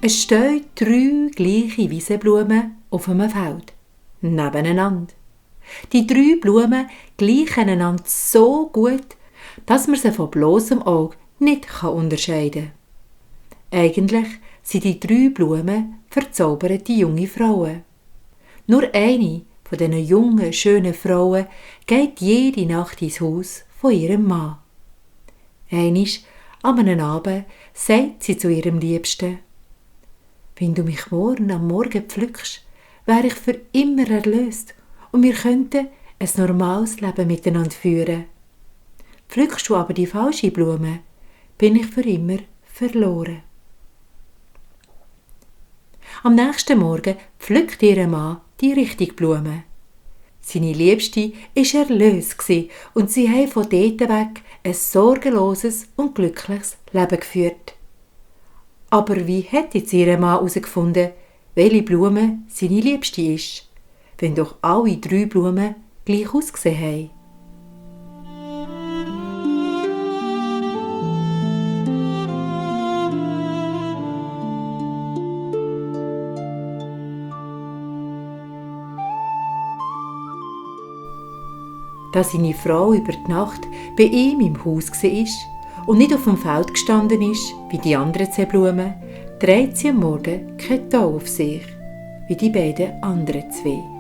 Es stehen 3 gleiche Wiesenblumen auf einem Feld, nebeneinander. Die 3 Blumen gleichen einander so gut, dass man sie von bloßem Auge nicht unterscheiden kann. Eigentlich sind die 3 Blumen verzauberte junge Frauen. Nur eine von diesen jungen, schönen Frauen geht jede Nacht ins Haus von ihrem Mann. Einmal an einem Abend sagt sie zu ihrem Liebsten: «Wenn du mich morgen am Morgen pflückst, wäre ich für immer erlöst und wir könnten ein normales Leben miteinander führen. Pflückst du aber die falsche Blume, bin ich für immer verloren.» Am nächsten Morgen pflückt ihr Mann die richtige Blume. Seine Liebste war erlöst und sie haben von dort weg ein sorgenloses und glückliches Leben geführt. Aber wie hat jetzt ihr Mann herausgefunden, welche Blume seine Liebste ist, wenn doch alle 3 Blumen gleich ausgesehen haben? Da seine Frau über die Nacht bei ihm im Haus war und nicht auf dem Feld gestanden ist, wie die anderen 10 Blumen, trägt sie am Morgen kein Tau auf sich, wie die beiden anderen 2.